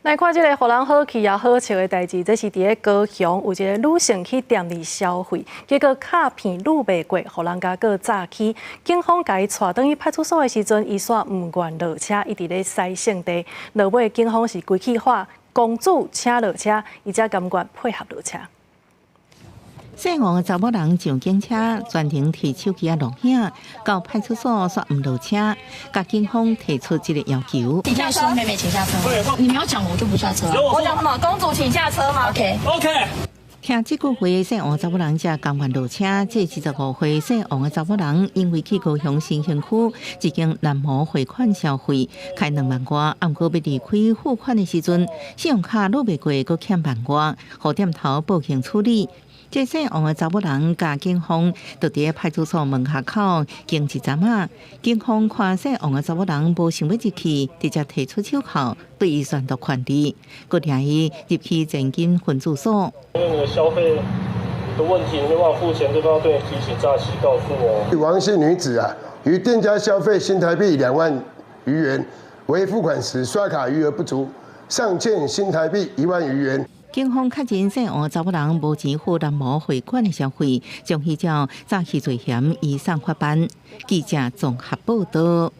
來看這个予人好氣也好笑的代誌，這是佇咧高雄有一个女性去店裡消費，結果卡片攄袂過，予人共閣詐欺。警方共伊帶轉去派出所的時陣，伊煞毋願落車，一直咧使性地。落尾警方是規氣喊公主請落車，伊才甘願配合落車。姓王的查某人上警車，全程提手機仔錄影，到派出所煞毋落車，共警方提出這个要求。請下車，妹妹，請下車。你沒有講，我就不下車。我講什麼？公主請下車嗎？OK。OK。聽這句話，姓王查某人才甘願落車。這75歲姓王的查某人，因為去高雄新興區一間男模匯款消費，開2萬外，毋過欲離開付款的時陣，信用卡攄袂過，閣欠萬外，予店頭報警處理。這姓王的查某人共警方就佇派出所門口經一陣仔，警方看姓王的查某人無想欲入去，直接提出手銬對伊宣讀權利，閣領伊入去前金分駐所。因為你的消費的問題，你沒辦法付錢，對方對你提起詐欺告訴哦。王姓女子啊，於店家消費新台幣2萬餘元，為付款時刷卡餘額不足，尚欠新台幣1萬餘元。警方確認姓王查某人無錢付男模會館的消費，將彼照詐欺罪嫌移送法辦。記者綜合報道。